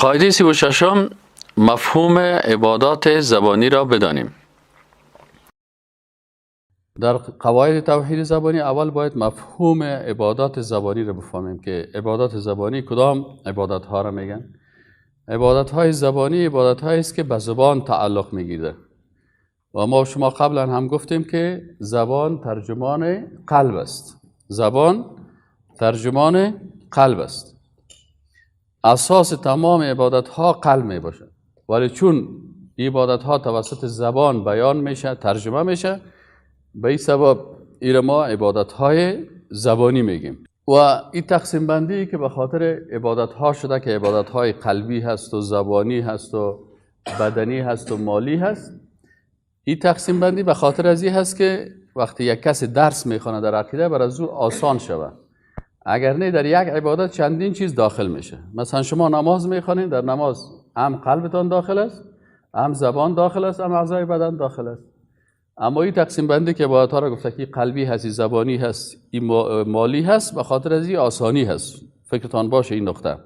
قاعده 36: مفهوم عبادات زبانی را بدانیم. در قواعد توحید زبانی اول باید مفهوم عبادات زبانی را بفهمیم که عبادات زبانی کدام عبادت ها را میگن. عبادت های زبانی عبادت هایی است که به زبان تعلق میگیره و ما شما قبلا هم گفتیم که زبان ترجمان قلب است. زبان ترجمان قلب است. اساس تمام عبادت ها قلب می باشه، ولی چون عبادت ها توسط زبان بیان میشه، ترجمه میشه، به این سبب ایر ما عبادت های زبانی میگیم. و این تقسیم بندی که به خاطر عبادت ها شده که عبادت های قلبی هست و زبانی هست و بدنی هست و مالی هست، این تقسیم بندی به خاطر از این هست که وقتی یک کسی درس میخوانه در عقیده، بر از او آسان شود. اگر نه، در یک عبادت چندین چیز داخل میشه. مثلا شما نماز میخوانید، در نماز هم قلبتان داخل است، هم زبان داخل است، هم اعضای بدن داخل است. اما این تقسیم بندی که عبادت ها را گفته که قلبی هست، زبانی هست، این مالی هست، به خاطر از این آسانی هست. فکرتان باشه این نقطه.